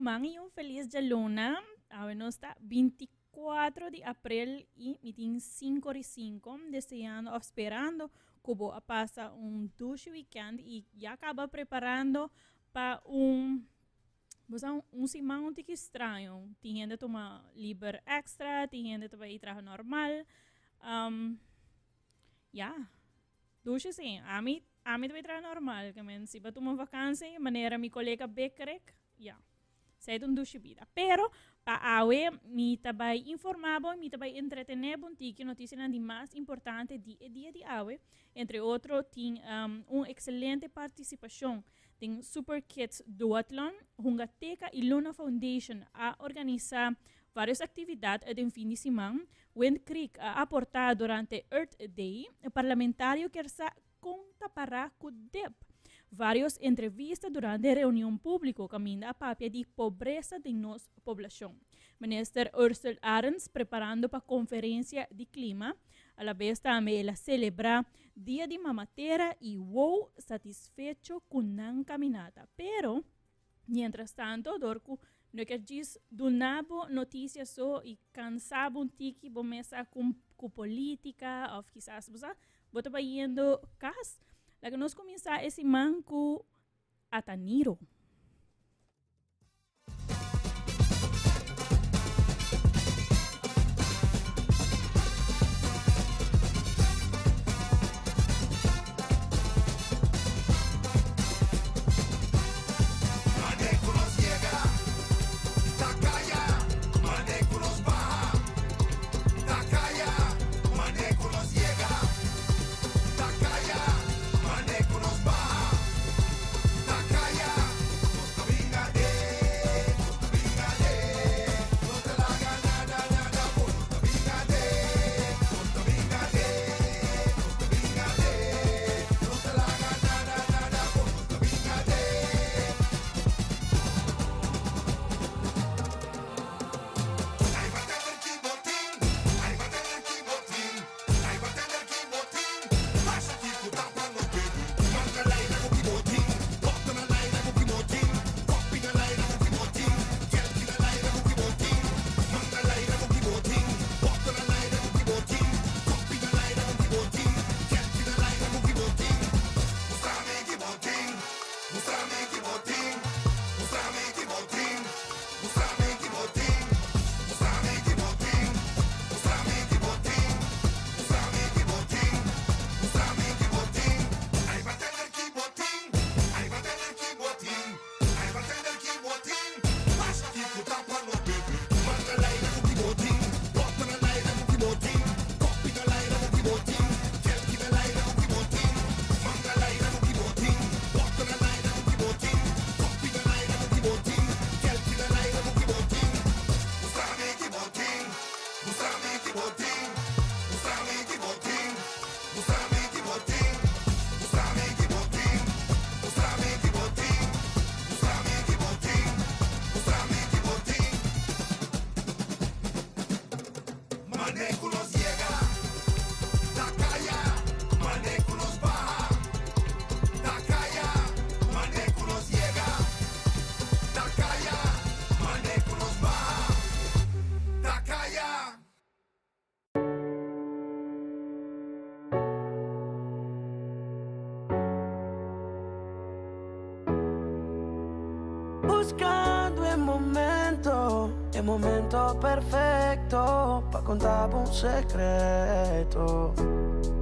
Man y un feliz djaluna. Awe nos ta 24 di april y mi tin 5 ori 5 deseando of sperando cu bo a pasa un dushi weekend y ya caba preparando pa un bo sa un siman un tiki straño. Tin hende tuma liber extra, tin hende ta bay traha normal. Um, ya. Dushi si. Ami, ami ta bay traha normal. Ke men si bo tuma vakantie, manera mi colega Bekrek, ya. Esei ta un dushi bida. Pero, pa awe mi ta bay informa bo, mi ta bay entretene bo un tiki noticianan di mas importante di e dia di awe. Entre otro tin un excelente participacion den Super Kids Duathlon. Hungateca y Luna Foundation a organisa varios actividad den fin di siman. Wind Creek a aporta durante Earth Day. Parlamentario kier sa Kon ta pará ku dep? Vários entrevista durante reunion públiko kaminda a papia di pobresa den nos poblashon. Minister Ursell Arends preparando pa konferensia di klima. Alabes tambe el a selebrá Dia di Mama Tera i wow satisfecho ku nan kaminata. Pero, mientras tanto, dor ku no ke djis duna bo notisia so i kansa bo un tiki bo mesa ku polítika òf kisas bo sa Bo ta bayendo kas? Laga nos kuminsá e siman ku Ataniro. Buscando e momento, e momento perfecto Pa conta bo un secreto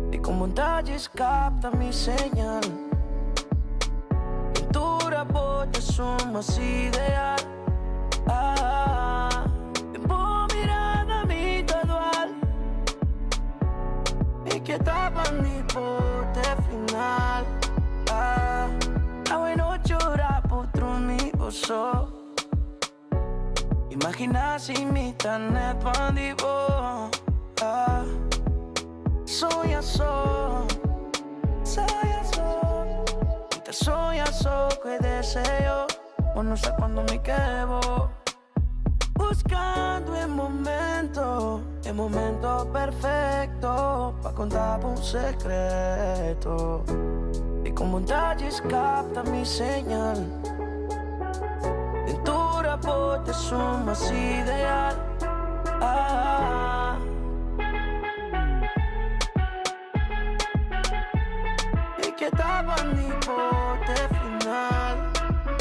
Di con montajes capta mi señal Pintura bo ta esun mas ideal Ah, den bo mirada mi ta dual Mi ke ta pa mi bote final Ah, awe no chora por drumi bo so Imagina si mi ta net pan di bo Ah, soña so, soña so Mi ta soña so ku e deseo Bo no sa cuando mi kebo Buscando e momento, e momento perfecto Pa conta bo un secreto Di con montajes capta mi señal Den tur. bo ta esun mas ideal. Ah. Mi ke ta bandi bo te final.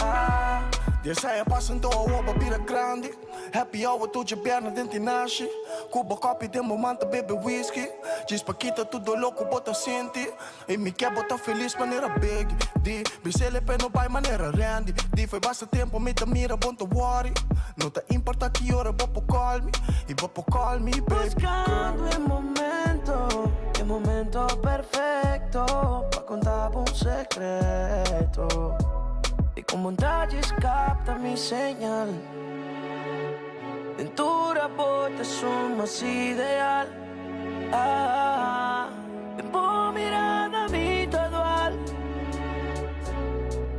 Ah. Dies aña pasa anto awo bo bira grandi. Happy hour tur djabièrnè den tinashi. Ku bo kòpi den bo man ta bebe whisky. Djis pa kita tur doló ku bo ta sinti. I mi ke bo ta felis manera Biggie. Di bis'el p'e no bai manera Randy. Di foi basta tempu mi ta mira bo n'ta worry. No ta importa ki ora bo por call mi. I bo por call mi baby girl. Buscando e momento, e momento perfecto pa conta bo un secreto. Y con montajes capta mi señal. Den tur bo ta esun mas ideal. Ah, den bo mirada mi ta dual.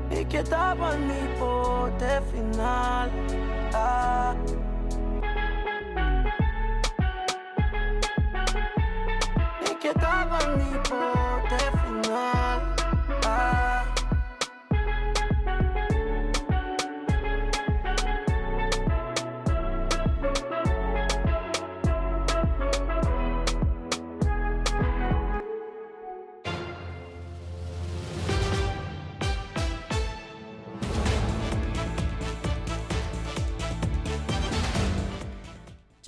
Mi ke ta bandi bo te final. Ah. Mi ke ta bandi bo te final. Ah.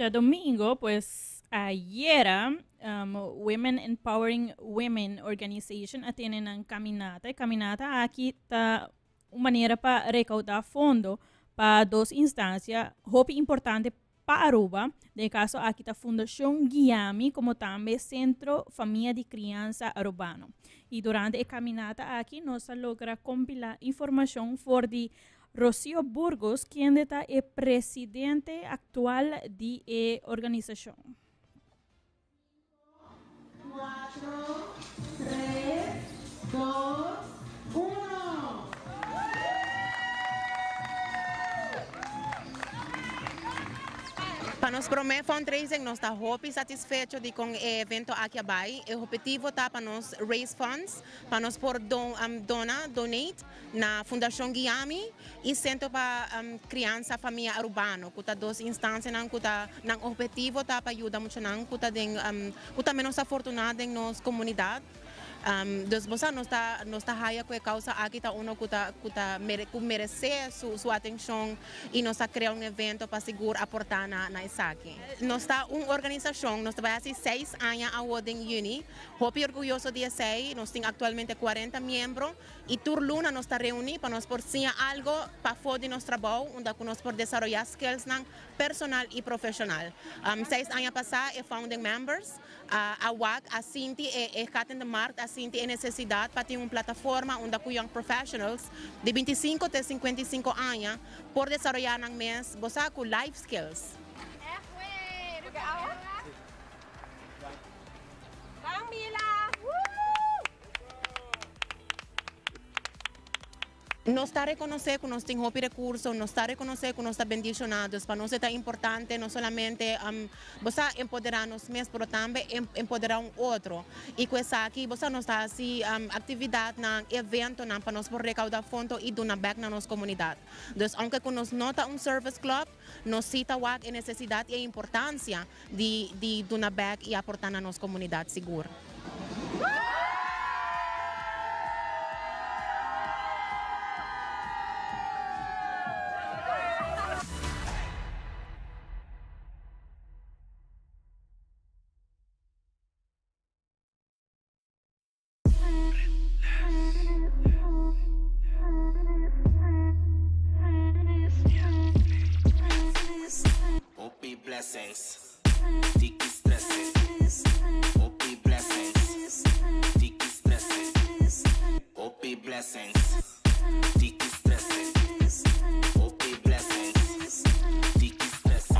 Djadomingo, pues ayera, Women Empowering Women Organization a tene nan caminata. E caminata aki ta un manera pa recauda fondo pa dos instancia hopi importante pa Aruba. Den e caso aki ta Fundacion Guiami como tambe Centro Famia di Crianza Arubano. Y durante e caminata aki nos a logra compila informacion for di Rocio Burgos, kende ta e presidente actual di e organisacion. Cuatro, tres, dos, uno. Pa nos prome fundraising nos ta hopi satisfecho di con e evento aki a bay. E obhetivo ta pa nos raise funds pa nos por dona, donate, na Fundacion Guiami y Centro pa Crianza Famia Arubano cu ta dos instancianan cu ta nan obhetivo ta pa yuda muchanan cu ta den cu ta menos afortuna den nos comunidad. Dus bo sa nos ta nos ta haya cu e causa aki ta uno cu ta cu ta cu merece su su atencion y nos ta crea un evento pa sigur aporta na na esaki. Nos ta un organisacion nos ta bay haci seis aña awo den juni hopi orguyoso di esey nos tin actualmente cuarenta miembro. I tur luna nos ta reuní pa nos por siña algo pafó di nos trabou unda ku nos por desaroyá skillsnan personal i profeshonal. Seis aña pasá e founding members a wak, a sinti e e gat in de markt, a sinti e nesesidat pa tin un plataforma unda ku young professionals di 25 te 55 aña por desaroyá nan mes, bo sa, ku life skills. Nos ta rekonosé ku nos tin hopi rekurso, nos ta rekonosé ku nos ta bendishoná, dus pa nos e ta importante no solamente bo sa empoderá nos mes pero tambe empoderá un otro. I ku esaki bo sa nos ta hasi aktividatnan, eventonan pa nos por rekaudá fondo i duna bèk na nos komunidat. Dus ounke ku nos no ta un service club, nos sí ta wak e nesesidat i e importansia di di duna bek y aporta na nos comunidad sigur. Hopi blessings, tiki stressing. Hopi blessings, tiki stressing. Hopi blessings, tiki stressing. Hopi blessings, tiki stressing.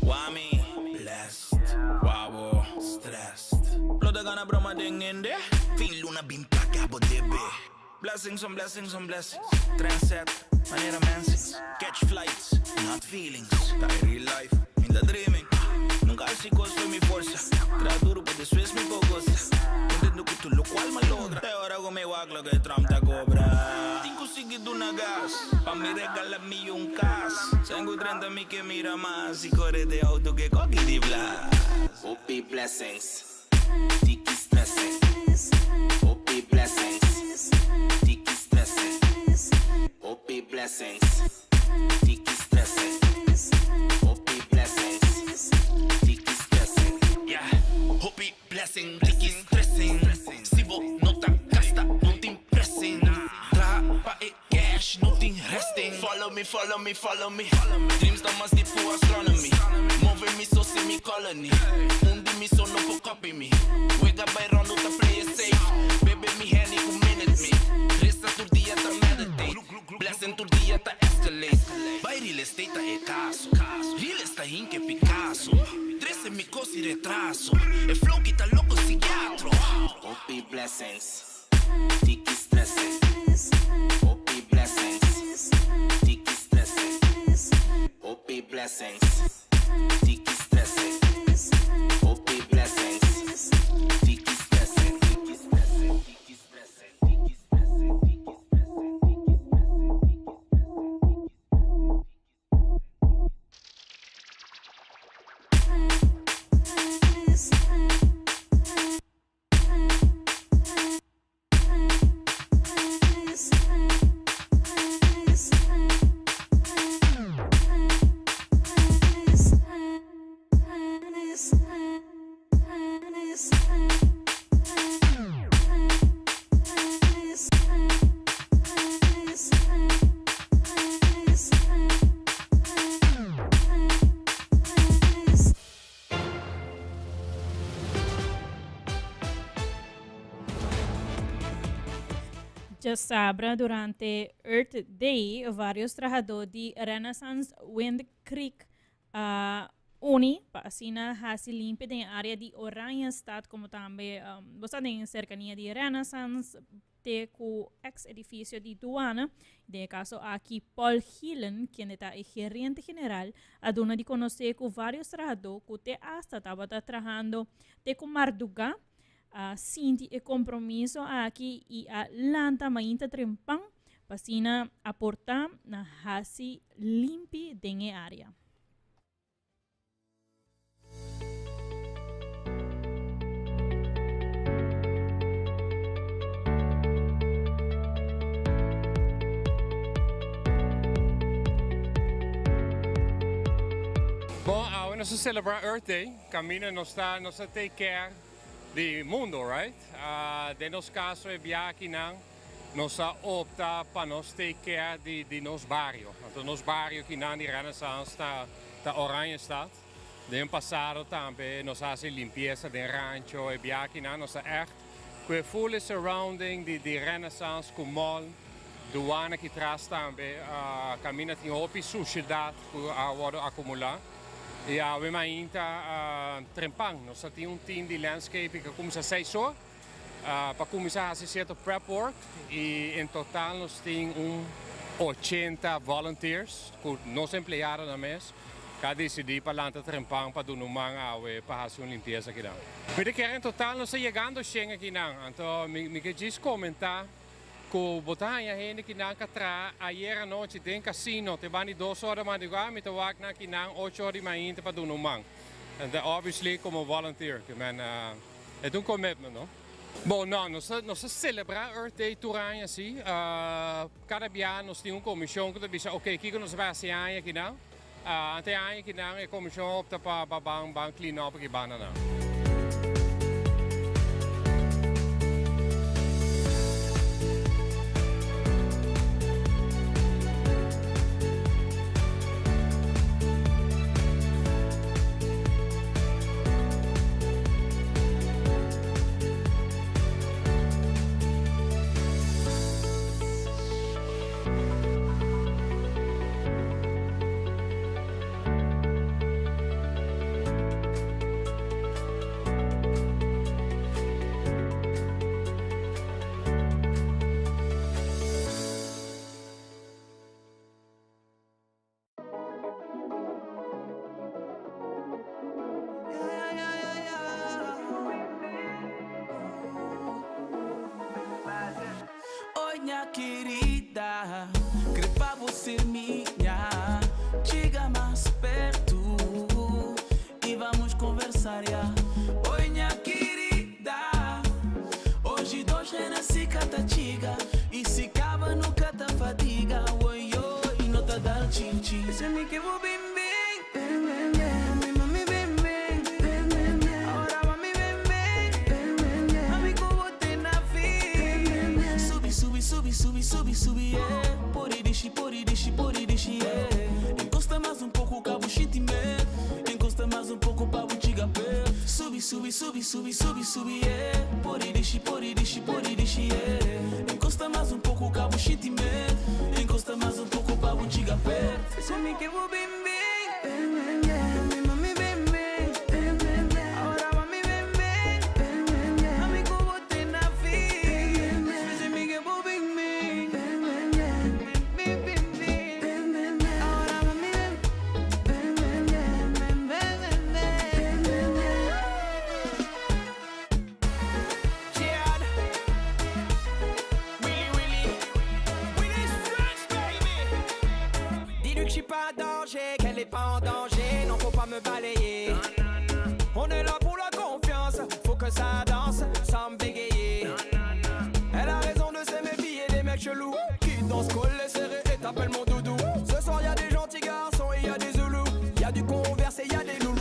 Why me? Blessed, wawo, stressed. Lo gana broma den ende. Fin luna bin paga bo debe. Blessings on blessings on blessings. Trendset, manera mensings. Catch flights, not feelings. Ta e real life, in the dreaming. Nunca hasi cos for mi forsa. Tra duro pa despues mi por goza. Contento cu tur locual m'a logra. Te ora cu mi wak loke Trump ta cobra. Tin cu sigui duna gas, pa mi regala mi un cas. Sangu 30 mi ke mira mas i kore de auto ke koki di blas. Hopi blessings, tiki stressing. Hopi blessings, tiki stressing. Hopi blessings, tiki stressing. Hopi blessings, tiki stressing. Yeah, hopi blessing, tiki stressing. Si bo no ta gasta, no tin pressing. Traha pa e cash, no tin resting. Follow me, follow me, follow me. Dreams ta mas deep ku astronomy. Move mi so si mi colony. Un di mi so no por copy mi. Wega bay rondo ta play it safe. Bebe mi Henny ku minute me. Resa tur dia ta meditate. Blessing tur dia ta escalate. Bay real estate ta e caso. Real esta hinke Picasso. Trece mi cos y retraso. E flow ki ta loco psiquiatro. Hopi blessings. Tiki stressing. Hopi blessings. Tiki stressing. Hopi blessings. Tiki stressing. Hopi blessings. Tiki stressing. Tiki stressing. Tiki stressing. Tiki stressing. Tiki stressing. Tiki stressing. Tiki stressing. Djasabra durante Earth Day varios trahadó di Renaissance Wind Creek a uni pa asina hasi limpia den e area di Oranjestad como tambe bo sa den cercania di Renaissance te ku eks edifisio di duana, den e kaso aki Paul Gielen, kende ta e gerente general, a duna di konosé ku vários trahadó ku te asta tabata trahando te ku mardugá a sinti e kompromiso aki i a lanta mainta trempan pa asina aportá na hasi limpi den e área. Bon, awe nos ta celebra Earth Day, caminda nos ta nos ta take care di mundo, right? Den nos caso e biaha akinan nos a opta pa nos take care di di nos bario. Anto nos bario akinan di Renaissance ta ta Oranjestad. Den pasado tambe nos a haci limpieza den rancho, e biaha akinan nos a echt cu e full e surrounding di di Renaissance cu mall, Douane aki tras tambe caminda tin hopi suciedad cu a wordo acumula. Y awe mainta trempan nos a tin un team di landscaping cu a cuminsa seis or pa cuminsa haci cierto prep work y en total nos tin un 80 volunteers cu nos empleadonan mes cu a dicidi pa lanta trempan pa duna un man awe pa haci un limpieza akinan. Mi ta kere en total nos ta yegando shen akinan, anto mi ke djis comenta Ku bo ta haña hende ki nan ka traha ayer anochi den kasino te banda di dos ora madrugá, mi ta wak nan ki nan ocho ora di mainta pa duna un man. Enta obviously komo volunteer, ke men e ta un commitment no. Bon no, nos ta nos ta selebrá Earth Day tur aña si. Kada bia nos tin un komishon ku ta bisa ok kiko nos ta bai hasi aña kinan. Ante aña kinan e komishon a opta pa pa ban ban clean up aki bandanan. Oi nha querida, kre pa bo ser minha. dushi. Bisa mi ke bo bin bin, ven ven ven. Mami mami ven ven, ven ven ven. Ahora mami ven ven, ven ven ven. Mami ku bo te na fin. Subi subi subi subi subi subi yeah. Pori dishi pori dishi pori dishi yeah. Encosta mas un poco ka bo shinti med. Encosta mas un poco pa bo chiga per. Subi subi subi subi subi subi yeah. Pori dishi pori dishi pori dishi yeah. Encosta mas un poco ka bo shinti med. Encosta mas un poco pa bo chiga per. Bisa mi ke bo bin bin, ven ven ven. Mami mami ven ven, ven ven ven. Ahora mami ven ven, ven ven ven. Mami ku bo te na fin. Bisa mi ke bo bin bin, ven ven ven. Bin bin bin, ven ven ven. Ahora mami ven, ven ven ven, ven ven ven ven, ven ven. Chad, Willy Willy, Willy's French baby. Dis-lui que je suis pas danger, qu'elle est pas en danger, non faut pas me balayer. On est là pour la confiance, faut que ça danse sans me bégayer. Elle a raison de se méfier des mecs chelous qui dansent collés serrés et t'appellent mon doudou. Ce soir y a des gentils garçons et y a des zoulous, y a du converse et y a des loulous.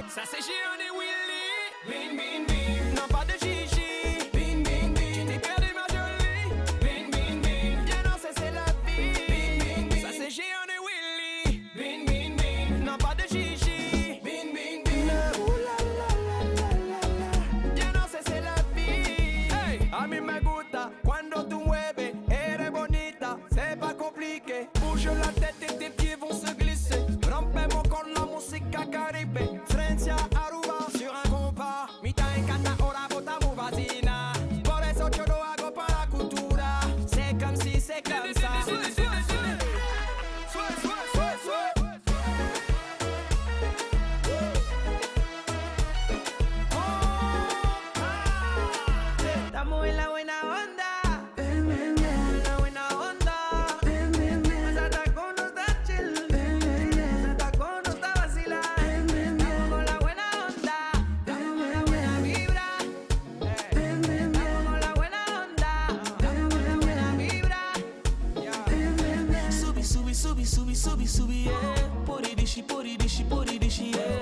Ça c'est Jean et Willy. Bin bin bin. Non pas de chichi, Bin bin bin. tu t'es perdu ma jolie. Bin bin bin. Viens danser c'est la vie. Bin, bin, bin. Ça c'est Jean et Willy. Bin bin bin. Non pas de chichi. Bin bin bin. Ouh la la la la la la. Viens danser c'est la vie. Hey. A mí me gusta cuando tú mueves, eres bonita, c'est pas compliqué. Bouge la tête et tes pieds vont se glisser. Rompemos con la música caribe. Francia, Aruba, sur un compas. Mi encanta ahora botamos vacina. Por eso yo lo hago para la cultura. C'est comme si, c'est comme ça. Sue, sue, sue, sue. Estamos en la buena onda. En la buena onda. Ese tacón no está chill. Ese tacón no está vacila. Estamos con la buena onda. Estamos con la buena vibra. Estamos con la buena onda. Estamos con la buena vibra. Subi, subi, subi, subi, subi, subi, yeah. Pori dishi, pori dishi, pori dishi, yeah.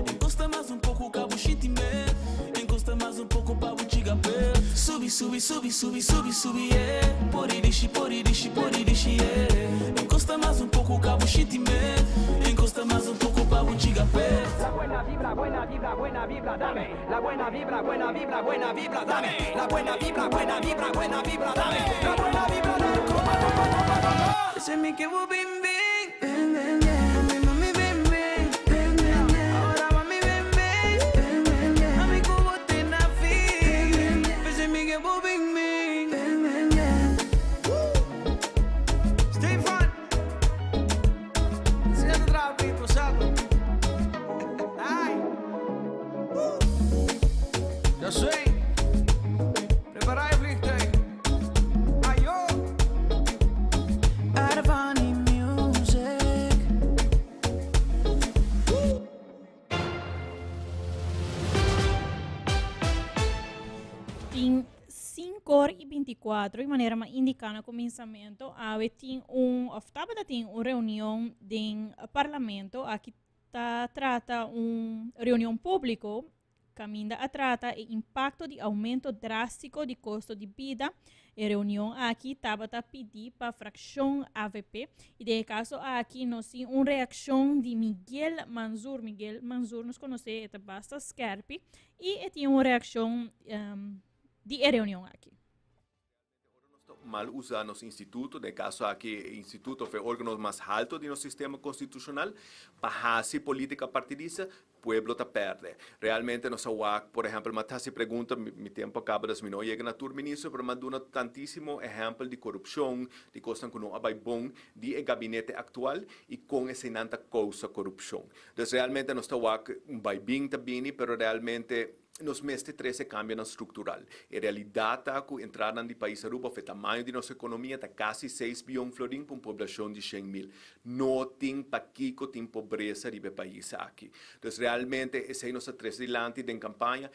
Encosta mas un poco, ka bo shinti med. Encosta mas un poco pa bo chiga per. Subi, subi, subi, subi, subi, subi, yeah. Pori dishi, pori dishi, pori dishi, yeah. Encosta mas un poco, ka bo shinti med. Encosta mas un poco pa bo chiga per. La buena vibra, buena vibra, buena vibra, dame. La buena vibra, buena vibra, buena vibra, dame. La buena vibra, buena vibra, buena vibra, dame. La buena vibra, dame. Toma, toma, toma, toma. Bisa mi ke bo bin bin, ven ven ven. Mami mami ven ven, ven ven ven. Ahora mami ven ven, ven ven ven. Mami ku bo te na fin. Bisa mi ke bo bin bin, ven ven ven. Stefan. Siendo rápido, sabe. Ay. Yo soy. Prepara je vliegtuig. Ayo. Arvani Music. Tin 5 or y 24 y manera m'a indica na cuminsamento awe tin un of tabata tin un reunion den parlamento aki ta trata un reunion publico caminda a trata e impacto di aumento drastico di costo di bida. E reunion aki tabata pidi pa fraccion avp y den e caso aki nos tin un reaccion di Miguel Manzur. Miguel Manzur nos conoce e ta basta skerpi y e tin un reaccion di e reunion aki. Mal usa nos instituto, den e caso aki e instituto of e organo mas halto di nos sistema constitucional, pa haci politica partidista, pueblo ta perde. Realmente nos a wak, por ehempel, m'a ta haci pregunta, mi tempo a caba dus mi no a yega na tur minister, pero m'a duna tantisimo ehempel di corupcion, di cosnan cu no a bay bon di e gabinete actual y con eseinan ta causa corupcion. Dus realmente nos ta wak un bay bin ta bini, pero realmente nos mester trece cambionan structural. E realidad ta cu entradanan di pais Aruba of e tamaño di nos economia ta casi seis biyon florin pa un poblacion di shen mil. No tin pakico tin pobresa riba e pais aki. Dus realmente esey nos ta trece dilanti den campaña.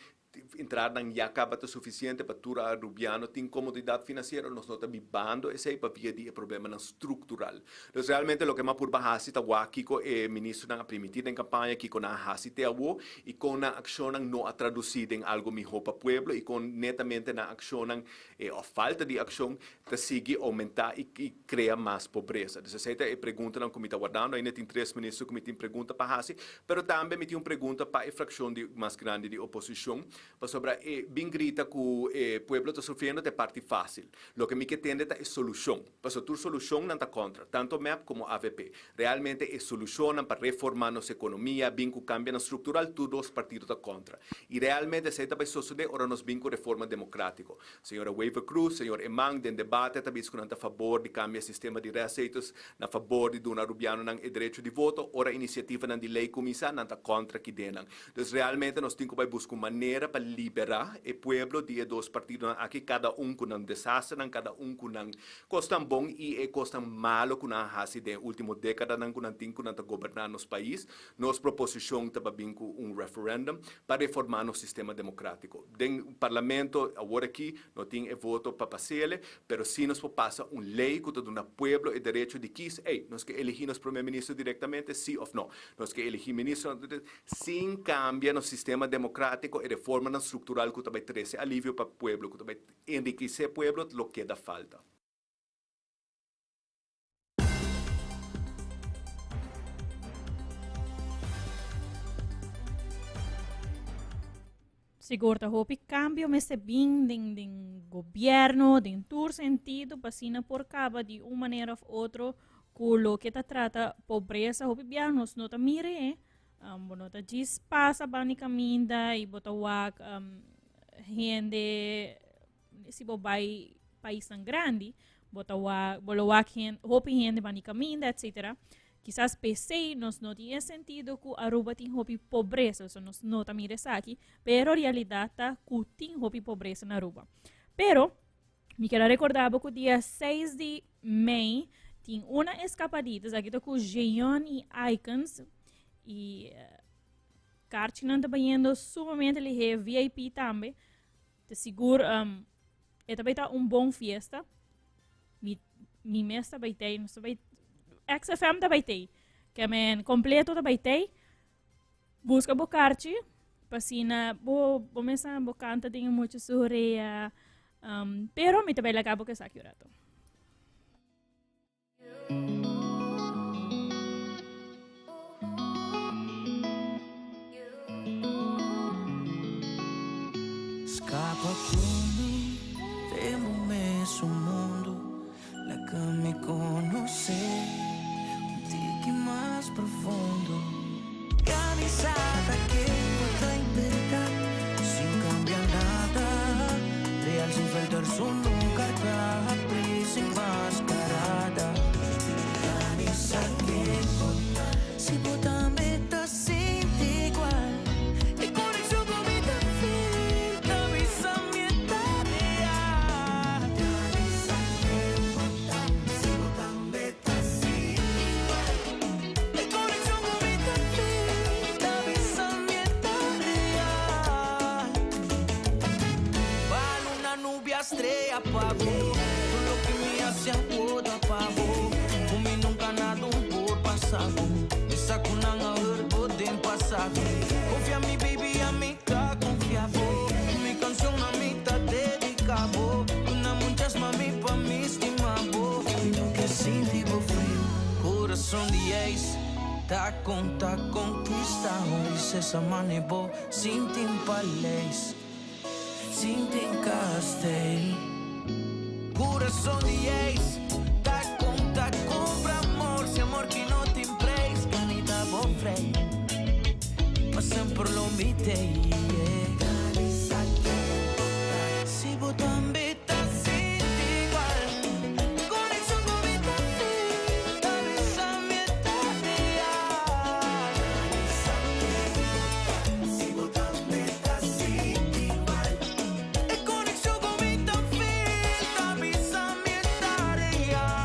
Entradanan ya caba ta suficiente pa tur Arubiano tin comodidad financiero, nos no ta bibando esey pa via di e problemanan structural. Dus realmente loke m'a purba haci ta wak kico e ministronan a primiti den campaña, kico nan a haci te awo y con nan accionnan no a traduci den algo miho pa pueblo y con netamente nan accionnan of falta di accion ta sigui aumenta y crea mas pobresa. Dus esey ta e preguntanan cu mi ta wardando. Ainda tin tres ministro cu mi tin pregunta pa haci, pero tambe mi tin un pregunta pa e fraccion di mas grandi di oposicion, pasobra e bin grita cu e pueblo ta sufriendo ta e parti facil. Loke mi ke tende ta e solucion, pasobra tur solucion nan ta contra, tanto mep como avp. Realmente e solucionnan pa reforma nos economia, bin cu cambionan structural, tur dos partido ta contra. Y realmente esey ta bay sosode ora nos bin cu reforma democratico. Señora Wever Croes, señor Eman den debate ta bisa cu nan ta fabor di cambia sistema di restzetels na fabor di duna Arubianonan e derecho di voto. Ora iniciativanan di ley cuminsa, nan ta contra kidenan. Dus realmente nos tin cu bay busca un manera pa libera e pueblo di e dos partidonan aki, cada un cu nan desasternan, cada un cu nan cosnan bon y e cosnan malo cu nan a haci den e ultimo decadanan cu nan tin cu nan ta goberna nos pais. Nos proposicion ta pa bin cu un referendum pa reforma nos sistema democratico. Den Parlamento awor aki no tin e voto pa pasele, pero si nos por pasa un ley cu ta duna pueblo e derecho di kies, ey, nos ke eligi nos Primer Ministro directamente, si of no? Nos ke eligi Ministronan sin cambia nos sistema democratico, e reformanan structural cu ta bay trece alivio pa pueblo, cu ta bay enriquece pueblo, lo keda falta. Sigur ta hopi cambio mester bin den den gobierno, den tur sentido, pa asina por caba di un manera of otro cu loke ta trata pobreza. Hopi bia nos no ta mira e, um, bo no ta djis pasa bani caminda y bo ta wak um, hende si bo bai paisnan grandi, bo ta wak, bo lo wak hen, hopi hende bani caminda, etcetera. Kisas p'esei nos no tin e sentido ku Aruba tin hopi pobresa, so nos no ta mira esaki, pero realidad ta ku tin hopi pobresa na Aruba. Pero, mi kier a recorda bo ku dia 6 di mei tin una escapadita, esaki ta ku Jeon y Icons, y eh, kaartjinan ta bayendo sumamente lihe, VIP tambe. Te sigur um, e ta bay ta un bon fiesta. Mi, mi mes ta bay tey, nos ta bay, XFM ta bay tey. Ke men completo ta bay tey. Busca bo karchi, pasina bo, bo mesa bo canta den mucho surea. Um, pero mi ta bay laga bo ke saki un rato. Scapa cu mi den bo mesun mundo Laga mi conoce un tiki mas profundo Camisa ta ke bo ta inventa Sin cambia nada Real sin filter su nunca ta habri Sin mascarada Camisa ke bo ta Si bo tambe ta sinti igual E conexion cu mi ta feel Ta bisa mi e ta real Camisa ke bo ta Si bo tambe ta sinti igual E conexion cu mi ta feel Ta bisa mi e ta real Pa luna nubia strea pa bo Tur loke mi haci awor ta pa bo Cu mi nunca nada un por pasa bo Mi sa cu nan a hurt bo den pasado Confia mi baby ami ta confia bo Mi cancion ami ta dedica bo Duna muchas mami pa mi stima bo Mi no ke sinti bo frio Corazon di ijs Ta con ta conquista Un princesa mane bo Sinti un paleis Sinti un kasteel Corazon di ijs Ta con ta compra amor Si amor ki no tin prijs Ganita bo vrij Pa semper lo mi tey yeah. Si bo tambe ta sinti igual Conexion cu mi ta feel Ta bisa mi e ta real Si bo tambe ta sinti igual E conexion cu mi ta feel Ta bisa mi e ta real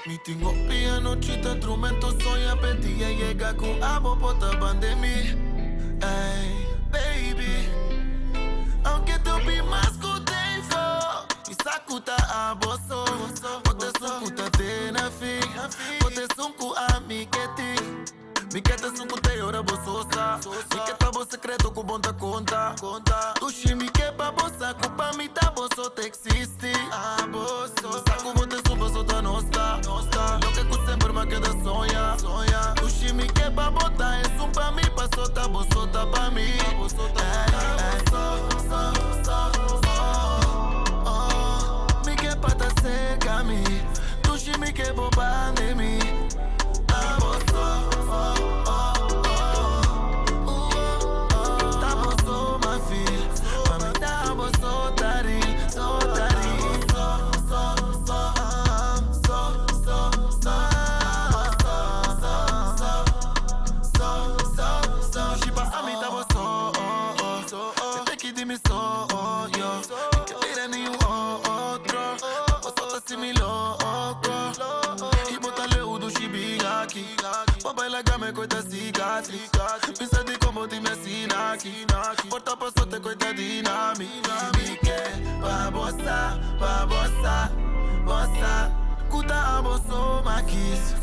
Mi tin hopi anochi ta drumento soña pe dia yega ku abo por ta banda mi Ey, baby Aunke te hopi mas ku teifo Mi sa ku ta abo so Bo ta esun ku ta te na fin Bo ta esun ku ami ke tin Mi ke ta esun ku ta yora bo sosa Mi ke ta bo sekreto ku bon ta konta Dushi mi ke pa bo sa ku pa mi ta bo so ta eksisti Abo so Sa ku bo ta esun paso ta nos ta Loke ku semper m'a keda soña Dushi mi ke pa bo ta esun pa mi paso ta bo so ta pa mi Ey, so, so, so, oh, oh Mi ke pa ta serka mi Dushi mi ke bo banda mi Abo so, oh, oh, oh Uh, oh, Ta bo so m'a feel Pa mi ta bo so ta real, so ta real So, so, so, so, so, so Abo so, so, so So, so, so Dushi pa ami ta bo so, oh, oh Te teki di mi so, oh, yo Mi ke bira ni un otro Ta bo so ta si mi loco Y bo ta leu dushi bin aki Pa baila game koita sikatri Bisa di como di mi asina aki Porta paso te koita dinami Mi ke pa bo sa, pa bo sa, bo sa Ku ta abo so m'a kies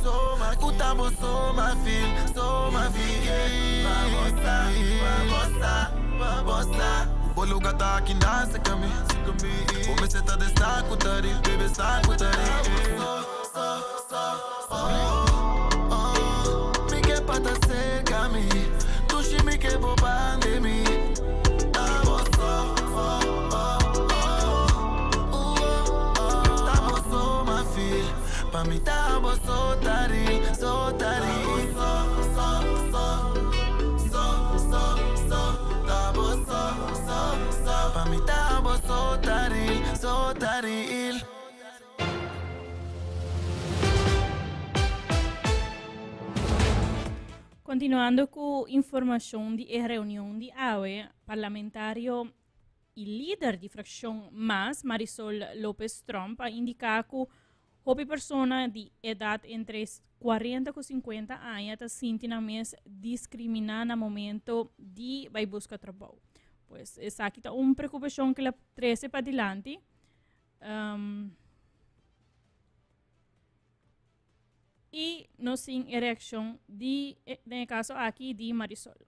Ku ta bo so m'a feel, so m'a feel Pa bo sa, pa bo sa, bo sa Bo luga ta aki na cerca mi Bo mester ta den sa ku ta real, baby sa ku ta real So, so, so, oh, oh Mi ke pa ta cerca mi Dushi mi ke bo banda mi Abo so, oh, oh, oh Uh, oh, oh Ta bo so m'a feel Pa mi ta bo so ta real, so ta real So, so, so So, so, so Ta bo so, so, so Pa mi ta bo so ta real, so ta real. Continuando cu informacion di e reunion di awe, parlamentario y lider di fraccion mas, Marisol Lopez Tromp, a indica cu hopi persona di edad entre 40 cu 50 aña ta sinti nan mes discrimina na momento di bay busca trabou. Pues esaki ta un preocupacion cu el a trece padilanti. Um, y nos tin e reaccion di, den e caso aki, di Marisol.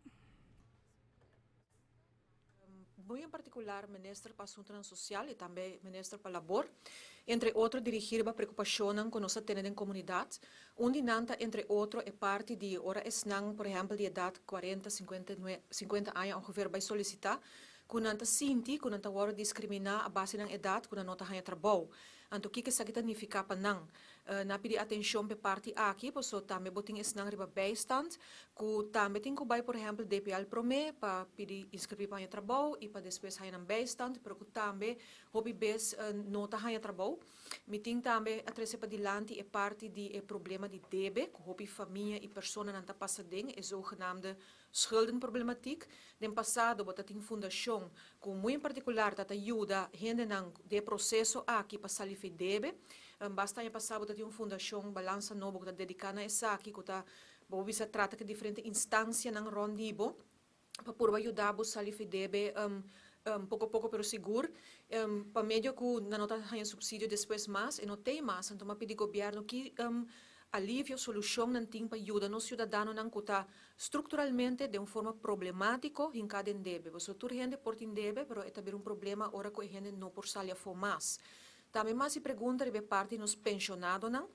Muy en particular Minister pa Asuntonan Social y tambe Minister pa Labor, entre otro dirigi riba preocupacionnan cu nos ta tene den comunidad. Un di nan ta entre otro e parti di ora esnan, por ehempel di edad cuarenta, cincuenta cincuenta aña ongeveer bay solicita cu nan ta sinti cu nan ta worde discrimina a base nan edad cu nan no ta haña trabou. Anto kiko esaki ta nifica pa nan? Nan a pidi atencion p'e parti aki, paso tambe bo tin esnan riba bijstand cu tambe tin cu bay por ehempel DPL prome pa pidi inscribi pa haña trabou y pa despues haña nan bijstand, pero cu tambe hopi bes no ta haña trabou. Mi tin tambe a trece padilanti e parti di e problema di debe cu hopi famia y personanan ta pasa den, e zogenaamde Schuldenproblematiek. Den pasado bo ta tin fundashon ku muy en partikular ta ta yuda hendenan den e proseso aki pa sali fi debe. Basta aña pasá bo ta tin un fundashon Balansa Nobo ku ta dediká na esaki ku ta bo por bisa trata ku e diferente instansianan rònt di bo pa purba yuda bo sali fi debe poko poko pero sigur. Pa medio ku nan no ta haña supsidio despues mas e no tei mas anto mi a pidi gobièrnu ki alivio, solushon nan tin pa yuda nos siudadanonan ku ta Structuralmente den un forma problematico hinca den debe. Pasobra tur hende por tin debe, pero e ta bira un problema ora cu e hende no por sali afo mas. Tambe mas e pregunta riba e parti nos pensionadonan.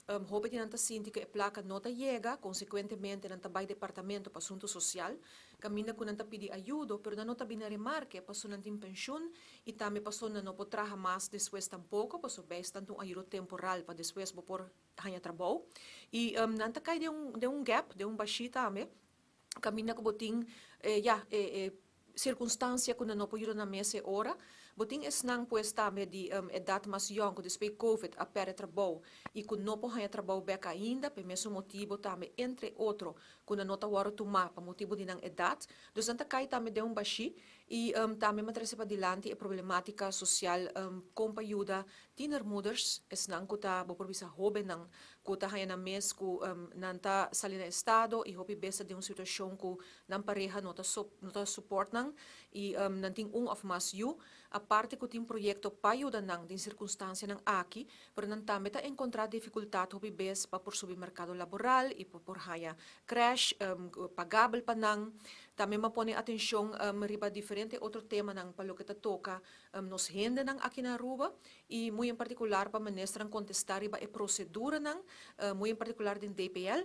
Hopi di nan ta sinti cu e placa no ta yega, consecuentemente nan ta bay Departamento pa Asunto Social, caminda cu nan ta pidi ayudo, pero nan no ta bini remarke pasobra nan tin pensioen y tambe pasobra nan no por traha mas despues tampoco, pasobra bijstand ta un ayudo temporal pa despues bo por haña trabou y nan ta kai den un den un gap den un bashí tambe kaminda ku bo tin ya e e. Sirkunstansia ku nan no por yuda nan mes e ora. Bo tin esnan pues tambe di edat mas yòn ku despues covid a pèrdè trabou i ku no por haña trabou bèk ainda p'e mesun motibu tambe entre otro ku nan no ta wòrdu tumá pa motibu di nan edat. Dus nan ta kai tambe den un bashí i tambe mi a trese padilanti e problemátika sosial kon pa yuda tienermoeders, esnan ku ta bo por bisa hóbennan ku ta haña nan mes ku nan ta sali na estado i hopi bes ta den un situashon ku Nan pareha no ta no ta support nan y nan tin un of mas yu. Aparte cu tin proyecto pa yuda nan den circunstancianan aki, pero nan tambe ta encontra dificultad hopi bes pa por subi mercado laboral y pa por haya crèche pagabel pa nan. Tambe m'a pone atencion riba diferente otro temanan pa loke ta toca nos hendenan aki na Aruba y muy en particular pa ministernan contesta riba e proceduranan, muy en particular den DPL.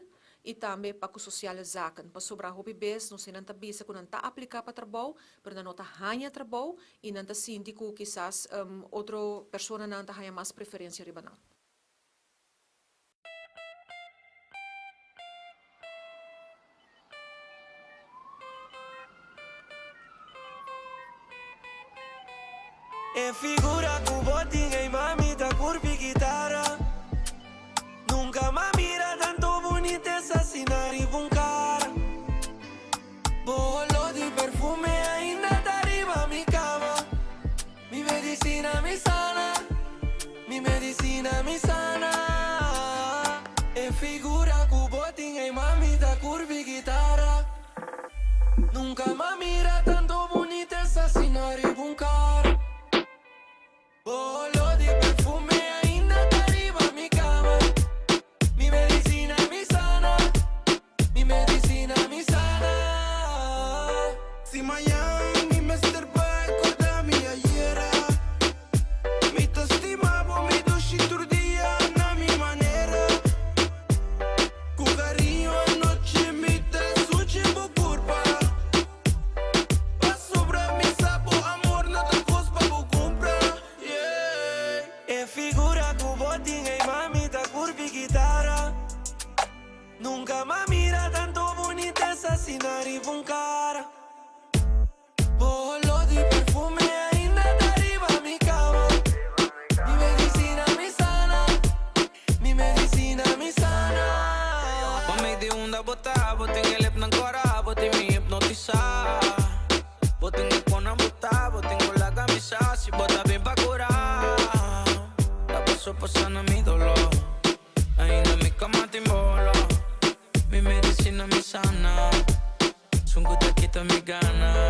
I tambe pa ku sosiale zaken, pasobra hopi bes nos hendenan ta bisa ku nan ta apliká pa trabou, pero nan no ta haña trabou i nan ta sinti ku kisas otro personanan ta haña mas preferensia riba nan. E figura ku bo tin ey mami ta kurpi kitara Nunka m'a mira tanto bunitesa asina riba un kara Bo olor di perfume ainda ta riba mi kama Mi medisina mi sana, mi medisina mi sana E figura ku bo tin ey mami ta kurpi kitara Nunka m'a mira tanto bunitesa asina riba un kara Bo olor di perfume ainda ta riba mi kama Mi medisina mi sana, mi medisina mi sana Si mañan mi mester bai korda mi ayera Mi ta stima bo mi dushi tur dia na mi manera Ku kariño anochi mi ta suchi bo kurpa Pasobra mi sa bo amor no ta kos pa bo kumpra, yeah. E figura ku bo tin ey mami ta kurpi kitara Nunka m'a mira tanto bunitesa asina riba un kara. Bo olor di perfume ainda ta riba mi cama. Mi medicina mi sana, mi medicina mi sana. Mami di unda bo ta, bo tin e lipnan kora, bo tin mi hipnotisa. Bo tin e konan buta, bo tin ku laga mi sa si bo ta bin pa kura. Ta paso pasando mi dolor, ainda mi kama tin bo olor. Mi medicina mi sana. Sun ku ta kita mi gana.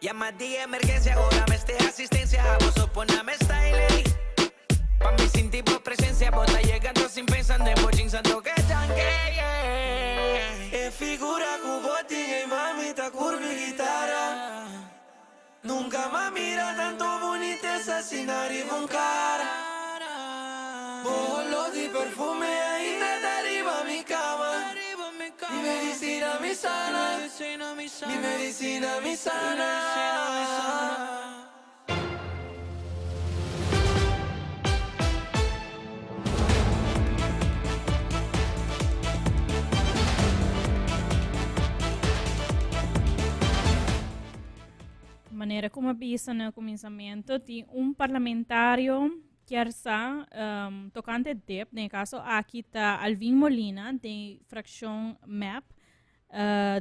Yama di emergencia ora mester asistencia Abo so pone mi style ey Pa mi sinti bo presencia Bo ta yegando sin pensa Den bo jeans anto ke chanke yeah. E figura ku bo tin ey mami ta curbi guitara Nunka m'a mira tanto bunitesa asina riba un kara Bo olor di perfume ainda ta riba mi kama Mi medisina mi sana, mi medisina mi sana. Manera como a bisa na kuminsamentu, tin un parlamentario kier sa um, tokante DIP, den e kaso aki ta Alvin Molina, den frakshon MEP.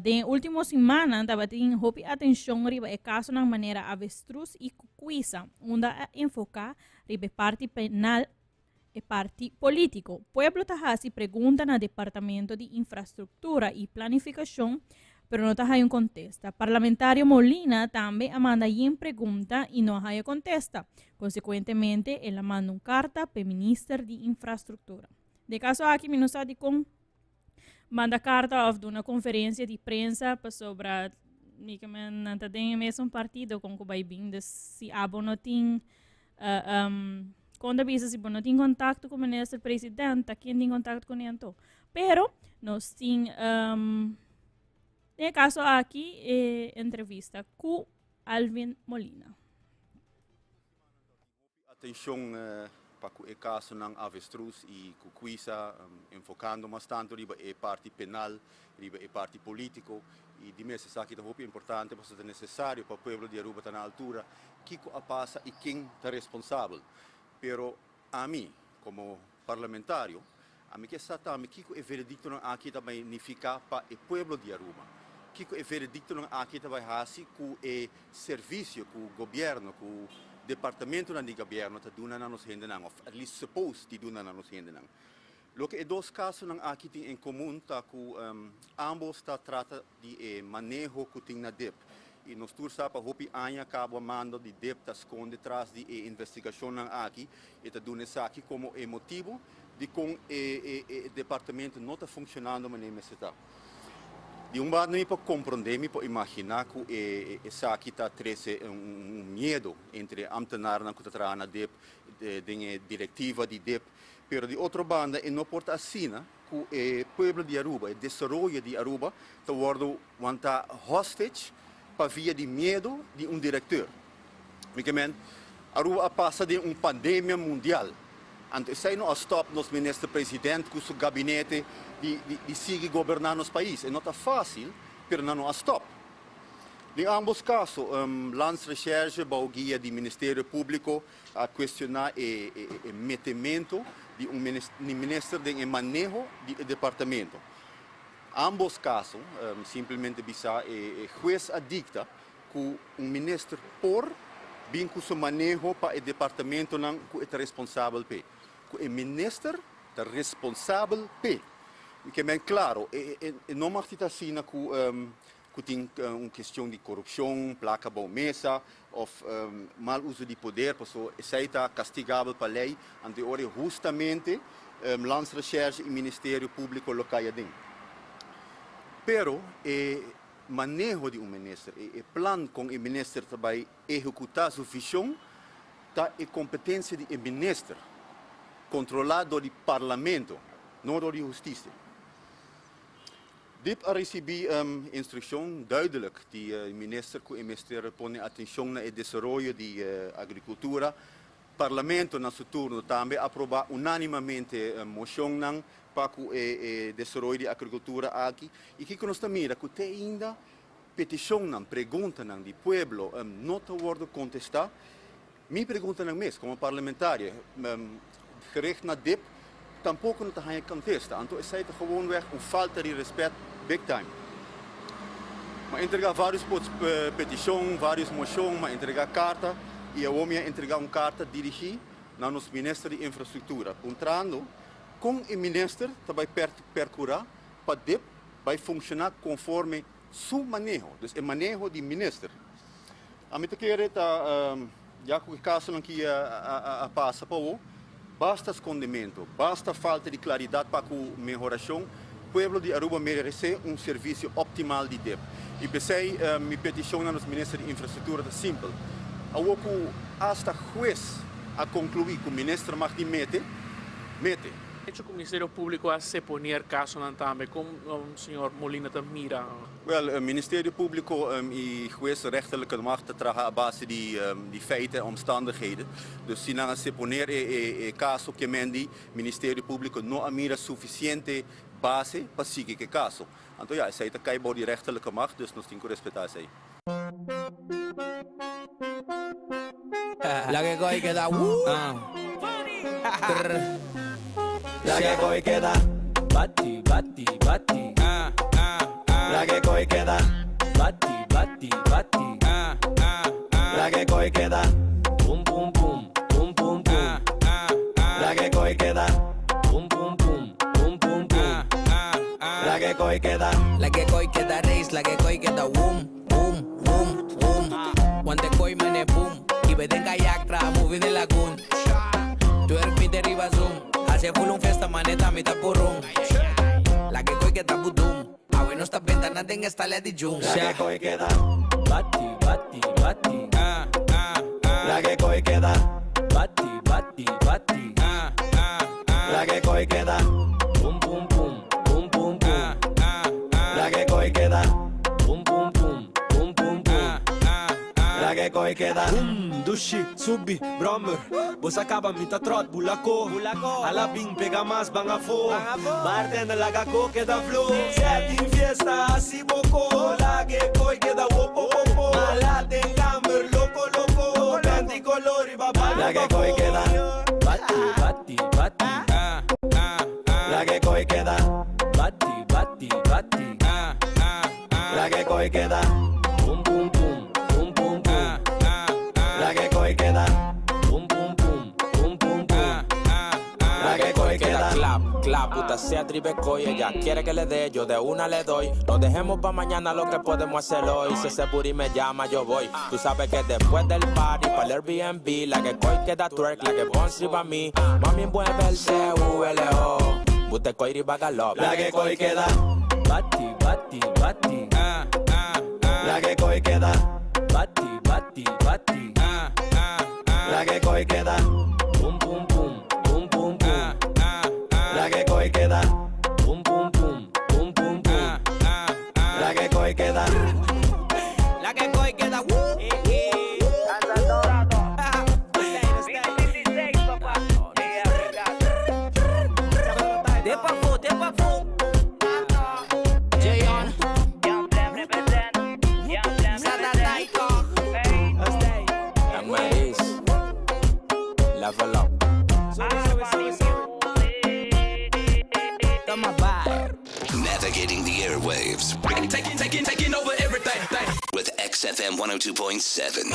Den e último simannan tabatin hopi atenshon riba e kasonan manera avestruz i kukuisa, unda a enfoká riba e parti penal e parti polítiko. Pueblo ta hasi pregunta na Departamento di Infrastruktura i Planifikashon, pero no ta haya un kontesta. Parlamentario Molina tambe a manda yen pregunta i no a haya kontesta. Konsekuentemente el a manda un karta p'e Minister di Infrastruktura. Den e kaso aki mi no sa dikon manda karta of duna konferensia di prensa pasobra mi ke men nan ta den e mesun partido kon ku bai bin. Dus si abo no tin kon ta bisa si bo no tin kontakto ku minister president ta ken tin kontakto kuné anto. Pero nos tin den e kaso aki e entrevista ku Alvin Molina. Atencion pa. pa ku e kasonan Avestruz i ku Cuisa, enfokando mas tantu riba e parti penal, riba e parti polítiko i di mes esaki ta hopi importante pasobra ta nesesario pa pueblo di Aruba ta na altura kiko a pasa i ken ta responsabel. Pero ami komo parlamentario ami ke sa tambe kiko e verediktonan aki ta bai nifiká pa e pueblo di Aruba, kiko e verediktonan aki ta bai hasi ku e servisio ku gobièrnu, ku departamentonan di gobièrnu ta duna na nos hendenan òf at least suppose di duna na nos hendenan. Loke e dos kasonan aki tin en komun ta ku ámbos ta trata di e maneho ku tin na dip. I nos tur sa pa hopi aña kaba mando di dip ta skonde tras di e investigashonnan aki i ta duna esaki komo e motibu dikon e e departamento no ta funshonando manera mester ta. Di un banda mi por komprondé, mi por imaginá ku e esaki ta trese un miedu entre e amtenarnan ku ta traha na dip, den e direktiva di dip. Pero di otro banda e no por ta asina cu e pueblo di Aruba, e desaroyo di Aruba ta wordo wanta hostage pa via di miedo di un directeur. Mi ke men, Aruba a pasa den un pandemia mundial, anto esey no a stop nos minister president cu su gabinete di di sigui goberna nos pais. E no ta facil, pero nan no a stop. Den ambos caso, Landsrecherche bao guia di Ministerio Publico a cuestiona e metemento di un minister den e maneho di e departamento. Ambos caso, simplemente bisa e huez a dicta cu un minister por bin cu su maneho pa e departamentonan cu e ta responsabel p'e. Cu e minister ta responsabel p'e. Mi ke men claro, e no mag di ta asina cu ku tin un kestion di korupshon, plaka bou mesa òf mal uso di poder, pasobra esei ta kastigabel pa lei, anto e ora ei hustamente Landsrecherche i Ministerio Públiko lo kai aden. Pero e maneho di un minister, e plan kon e minister ta bai ehekutá su vishon ta e kompetensia di e minister, kontrolá dor di Parlamento, no dor di hustisia. Dip a ricibi instruccion duidelijk di minister cu e mester pone atencion na e desaroyo di agricultura. Parlamento na su turno tambe aproba unanimamente mocionnan pa cu e desaroyo di agricultura aki. Y kico nos ta mira? Cu te ainda peticionnan, preguntanan di pueblo no ta wordo contesta. Mi preguntanan mes como parlamentario gericht na dip tampoco no ta haña contesta. Anto esey ta gewoonweg un falta di respet big time. Mi a entrega varios peticion, varios mocion, mi a entrega carta y awor mi a entrega un carta dirigi na nos minister di infrastructura puntrando con e minister ta bay percura pa dip bay funciona conforme su maneho, dus e maneho di minister. Ami ta kere ta ya ku e kasonan ki a pasa pa awo, basta skondemento, basta falta di klaridat pa ku mehorashon, pueblo di Aruba meresé un servisio optimal di dip. I p'esei mi petishon na nos minister di infrastruktura ta simpel, awo ku asta hues a konkluí ku minister mag di mete, mete. Hecho ku Ministerio Públiko a seponer kasonan tambe, kon señor Molina ta mira? Wel, Ministerio Públiko i hues rechterlijke macht ta traha a base di feiten en omstandigheden. Dus si nan a seponer e kaso ke men di Ministerio Públiko no a mira sufisiente base pa sigui ku e kaso. Anto ya, esei ta kai bou di rechterlijke macht, dus nos tin ku respetá esei. La que coge queda La que coge queda Bati, bati, bati La que coge queda Bati, bati, bati La que coge queda Pum, pum, pum, pum, pum, pum La que coge queda Pum, pum, pum, pum, pum, pum La que coge queda La que coge queda race, la que coge queda boom Boom, boom, boom Want de koi mane boom I be den kayak tra movie in the lagoon Twerk mi te riba zoom Hace full un fiesta mane ta mi ta purun La que koi keda budum Awe nos ta benta nan den esta di jung La que koi keda Bati, bati, bati La que koi keda Bati, bati, bati La que koi keda Pum, pum, pum Pum, pum, pum La que koi keda Pum, pum, pum Pum, pum, pum La que. Lag'e koi keda. Boom, dushi, subi, brommer. Bo sa kaba mi ta trot, bula ko. Ala bin pega mas, ban afo. Bartender laga ko keda flow. Sea tin fiesta, hasi bo ko. Lag'e koi keda wopo wopo. Mala den kamer, loko loko. Panty kolor riba banda Lag'e koi keda. Bati, bati, bati. Lag'e koi keda. Bati, bati, bati. Lag'e koi keda. Pum pum pum, pum pum pum. Lag'e koi keda. Pum pum pum, pum pum pum. Lag'e koi keda. Clap, clap, puta sea tribe coy. Ella quiere que le dé, yo de una le doy. No dejemos pa' mañana lo que podemos hacer hoy. Si ese booty me llama, yo voy. Tú sabes que después del party, pa' el Airbnb, la que coy queda twerk, la que bounce riba mí. Mami, mueve el C-U-L-O. Bute coy riba galop. Lag'e koi keda. Bati, bati, bati. Lag'e koi keda. Bati, bati, bati. Lag'e koi keda. Pum pum pum, pum pum pum. Lag'e koi keda. Pum pum pum, pum pum pum. Lag'e koi keda. Lag'e koi keda. Woo. De pafo, de pafo. Jayon. Saturday toch. Amaris. Level up. Toma vibe. Navigating the airwaves Taking, taking, taking over everything. with XFM 102.7.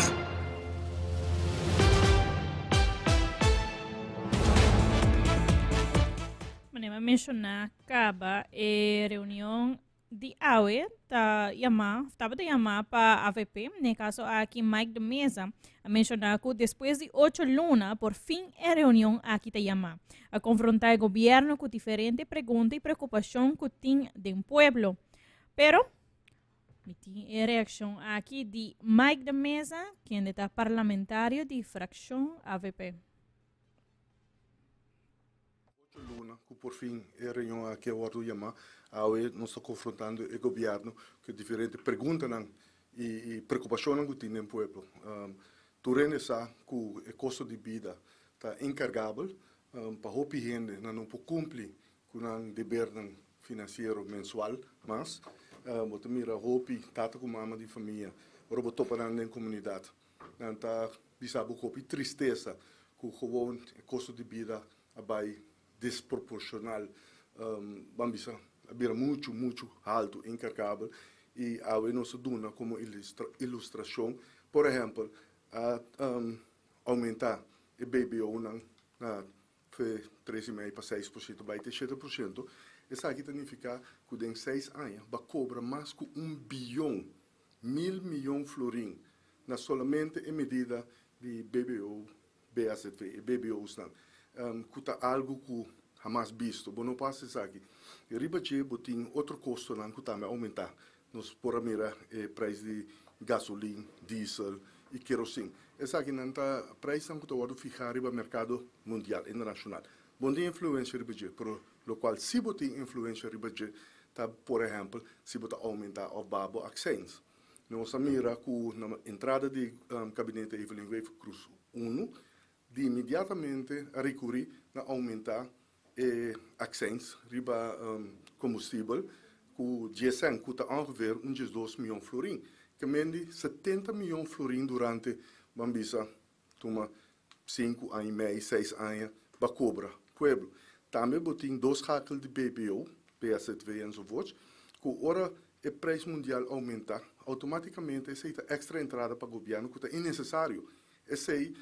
Manera menshoná kaba e reunion di awe ta yamá, tabata yamá pa AVP, den kaso aki Mike de Meza a menshoná ku despues di ocho luna por fin e reunion aki ta yamá. A konfrontá e gobièrnu ku diferente pregunta i preokupashon ku tin den pueblo. Pero mi tin e reakshon aki di Mike de Meza, kende ta parlamentario di frakshon AVP. Ocho luna ku por fin e reunion aki a wòrdu yamá. Awe nos ta konfrontando e gobièrnu ku diferente preguntanan i preokupashonnan ku tin den pueblo. Tur hende sa ku e kosto di bida ta inkargabel pa hopi hende. Nan no por kumpli ku nan debernan finansiero mensual mas. Bo ta mira hopi tata ku mama di famia ora bo topa nan den komunidat. Nan ta bisa bo ku hopi tristesa ku gewoon e kosto di bida a bai desproporshonal, ban bisa a bira muchu muchu haltu, inkargabel, i awe nos a duna komo ilustrashon, por ehèmpel, a oumentá e BBO-nan na fe tres i mei pa 6% bai te 7%, esaki ta nifiká ku den seis aña ba kobra mas ku un biyon, 1000 miyon florin na solamente e medida di BBO BAZV, e BBO's nan, ku ta algu ku hamas bisto. Bo no pasa esaki. I riba dje bo tin otro kostonan ku tambe a oumentá. Nos por a mira e preis di gasolin, diesel i kerosin. Esakinan ta preisnan ku ta wòrdu fihá riba merkado mundial, internashonal. Bo no tin influensia riba dje, pero lokual si bo tin influensia riba dje ta, por ehèmpel, si bo ta oumentá òf baha bo akseins. Nos a mira ku na entrada di kabinete Evelyn Wever-Croes 1, di inmediatamente a rekurí na oumentá e akseins riba kombustibel ku 10 sèn, ku ta ongeveer un 12 mion florin. Ke men di 70 mion florin durante, ban bisa, tuma 5 aña i mei, 6 aña, pa kobra pueblo. Tambe bo tin dos schakel di BBO, BAZV enzovoorts, ku ora e preis mundial oumentá, outomátikamente esei ta èkstra entrada pa gobièrnu ku ta innesesario. Esei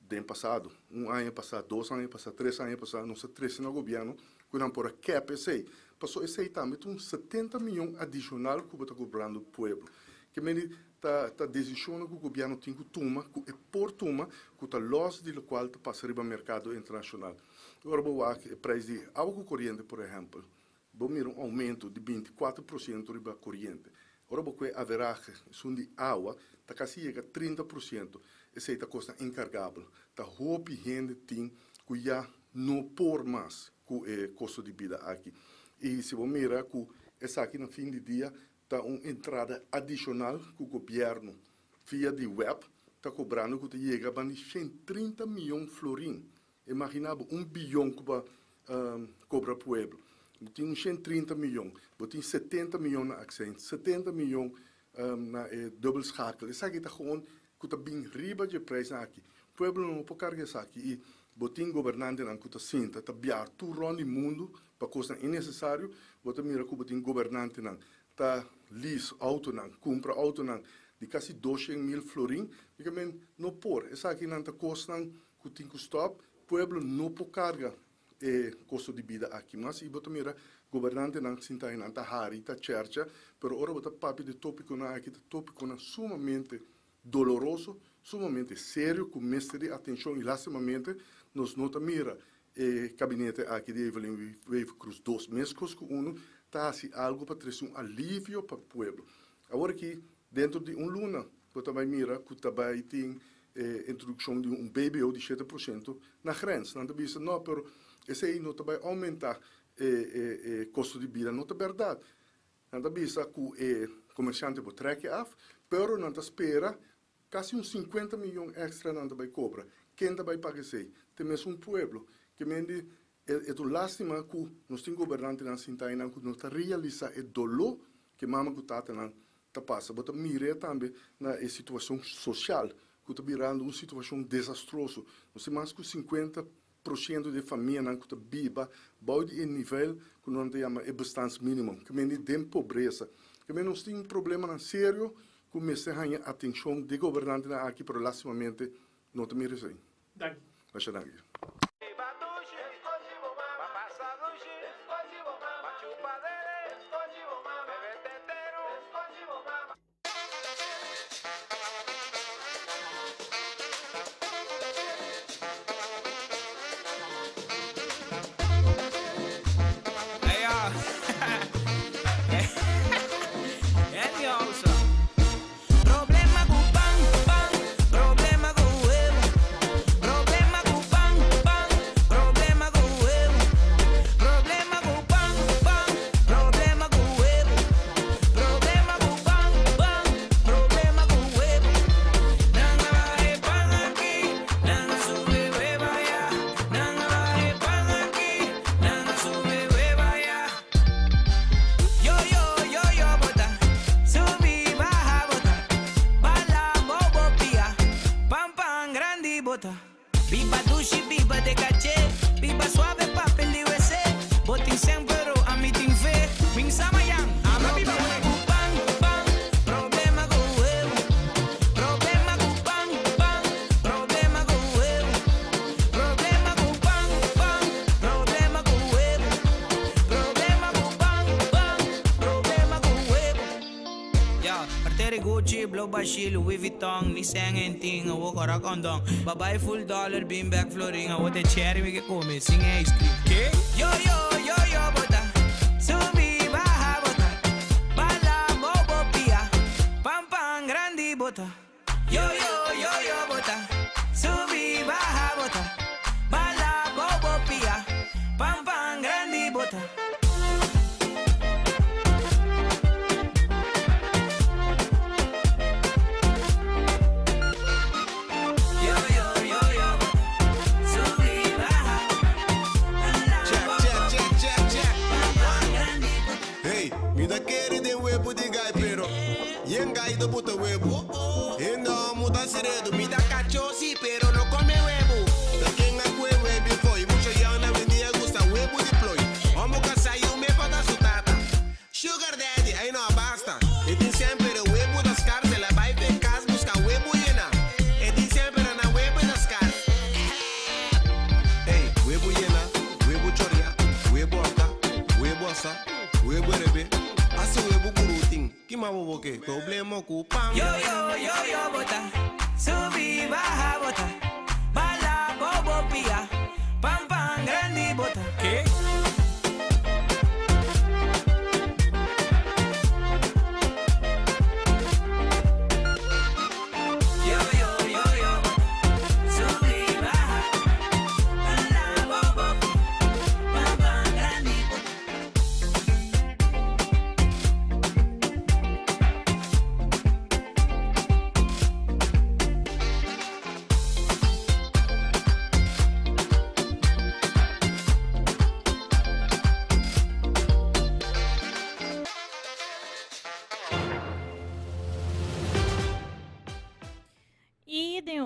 den pasado, un aña pasá, 2 aña pasá, 3 aña pasá, nos a trese na gobièrnu ku nan por a cap esei. Pasó esei tambe ta un 70 mion adishonal ku bo ta kobrando pueblo. Ke men ta desishon ku gobièrnu tin ku tuma, ku e por tuma, ku ta los di lokual ta pasa riba merkado internashonal. Ora bo wak e preis di awa ku koriente, por ehèmpel, bo mira un oumento di 24% riba koriente. Ora bo kue averahe esun di awa, ta kasi yega 30%. Esei ta kos inkargabel. Ta hopi hende tin ku ya no por mas ku e kosto di bida aki. I si bo mira ku esaki na fin di dia ta un entrada adishonal ku gobièrnu via di web. ta kobrando ku ta yega ban di 130 mion florin. Imaginá bo un biyon ku bo a kobra pueblo. Bo tin un 130 mion, bo tin 70 mion na accijns, 70 mion na e dubbelschakel. Esaki ta gewoon ku ta bin riba dje prijsnan aki. Pueblo no por karga esaki i bo tin gobernantenan ku ta sinta ta biaha tur rònt di mundu pa kosnan innesesario. Bo ta mira ku bo tin gobernantenan ta lease outonan, kumpra outonan di kasi 200,000 florin. Bikamen no por. Esakinan ta kosnan ku tin ku stòp. Pueblo no por karga e kosto di bida aki mas i bo ta mira gobernantenan sinta einan ta hari, ta chèrcha, pero ora bo ta papia di tópikonan aki ta tópikonan sumamente doloroso, sumamente serio ku mester di atenshon i lastimamente nos no ta mira e kabinete aki di Evelyn Wever-Croes dos meskos ku unu ta hasi algu pa trese un alivio pa pueblo. Awor aki dentro di un luna bo ta bai mira ku ta bai tin e introdukshon di un BBO di 7% na grens. Nan ta bisa no, pero esei no ta bai oumentá e kosto di bida. No ta bèrdat. Nan ta bisa ku e komersiante por trèk e af, pero nan ta spera kasi un 50 miyon èkstra nan ta bai kobra. Ken ta bai paga esei? Te mesun pueblo. Ke men di e ta un lástima ku nos tin gobernantenan sintá einan ku no ta realisá e doló ku e mama ku tatanan ta pasa. Bo ta mir'é tambe na e situashon sosial ku ta birando un situashon desastroso. Nos tin mas ku 50% di e famianan ku ta biba bou di e nivel ku nan ta yama e bestaansminimum, ke mende den pobresa. Ke mende nos tin problemanan serio ku mester haña atenshon di e gobernantenan aki, pero lastimamente no ta mira esei. Danki. Masha danki. Problema ku pan, pan, problema ku huevo. Problema ku pan, pan, problema ku huevo. Problema ku pan, pan, problema ku huevo. Problema ku pan, pan, problema ku huevo. Nan a baha e pan aki, nan a subi huevo aya. Nan a baha e pan aki, nan a subi huevo aya. Yo yo yo yo bota, subi baha bota, bala bobo pia, pan pan grandi bota. Biba dushi biba de caché, biba suave papel di WC. Bo tin sen pero ami tin fe, min sa mayan, ama biba ku pan pan, problema ku huevo. Problema ku pan pan, problema ku huevo. Problema ku pan pan, problema ku huevo. Problema ku pan pan, problema ku huevo. Yo, cartera Gucci, blow bashi, Louis Vuitton, mi sen en tin, awo kora kondon. Babai full dollar, bean bag florin, awo te cherry mi ke come, sin ice cream. Ke? Yo yo yo yo bota, subi baha bota, bala bobo pia, pan pan grandi bota. Yo yo yo yo bota, subi baha bota, bala bobo pia, pan pan grandi bota. Yo yo yo yo bota, subi baha, Check, check, check, check, check. Hey, mi ta kere den webu di gai pero yen gai ta buta webu. Hende homu ta seredo, mi ta cacho si pero no come webu. Ta ken a kue webi foy, mucho young na wendia gusta webu di ploy. Homu casa yu me pa ta su tata. Sugar daddy, ay no basta. E tin semper e webu ta scars, el a bai pe cas busca webu yena. E tin semper na webu ta scars. Hey, webu yena, webu choria, webu aka, webu asa, webu rebe. Asa webu kurutin, kima bobo ke, problema ku pan. Yo yo yo yo bota, subi baha bota, bala bobo pia, pan pan grandi bota. Ke? Yo yo yo yo bota, subi baha, bala bobo pia, pan pan grandi bota.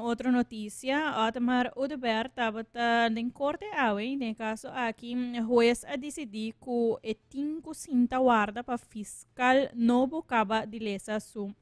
otro noticia, Otmar Oduber tabata den corte awe y den e caso aki huez a dicidi cu e tin cu sinta warda pa fiscal nobo caba di lesa su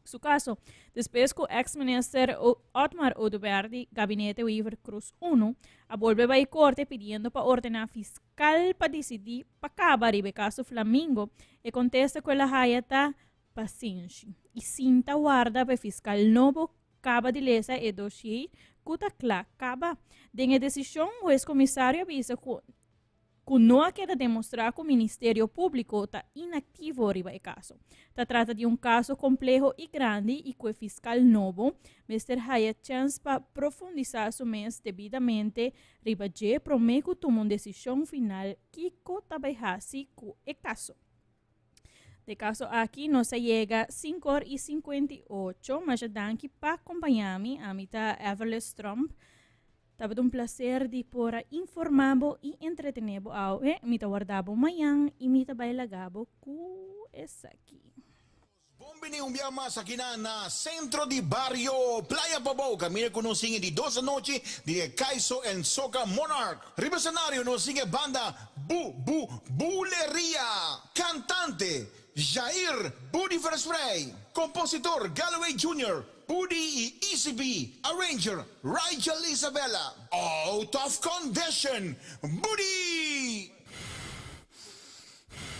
su caso. Despues cu ex minister Otmar Oduber di Gabinete Wever Croes I a bolbe bay corte pidiendo pa ordena fiscal pa dicidi pa caba riba e caso Flamingo, e contesta cu el a haya ta Pasenshi i sinta warda pa e fiskal nobo kaba di lesa e dossier ku ta kla kaba. Den e desishon, hues komisario a bisa ku ku no a keda demostrá ku Ministerio Públiko ta inaktivo riba e kaso. Ta trata di un kaso kompleho i grandi i ku e fiskal nobo mester haya chèns pa profundisá su mes debidamente riba dje promé ku tuma un desishon final kiko ta bai hasi ku e kaso. De caso aki nos a yega 5 or y 58. Masha danki pa acompaña mi. Ami ta Everlys Tromp. Tabata un placer di por a informa bo y entretene bo awe. Mi ta warda bo mañan y mi ta bay laga bo cu esaki. Bon bini un bia mas akinan na Centro di Bario Playa Pabou kaminda ku nos tin e di dos anochi di e Kaiso en Soca Monarch. Riba escenario nos tin e banda Bu Bu Buleria, kantante Jair Budi Versprey, kompositor Galloway Junior, Budi i Easy B, arranger Rigel Isabella. Out of Condition, Budi!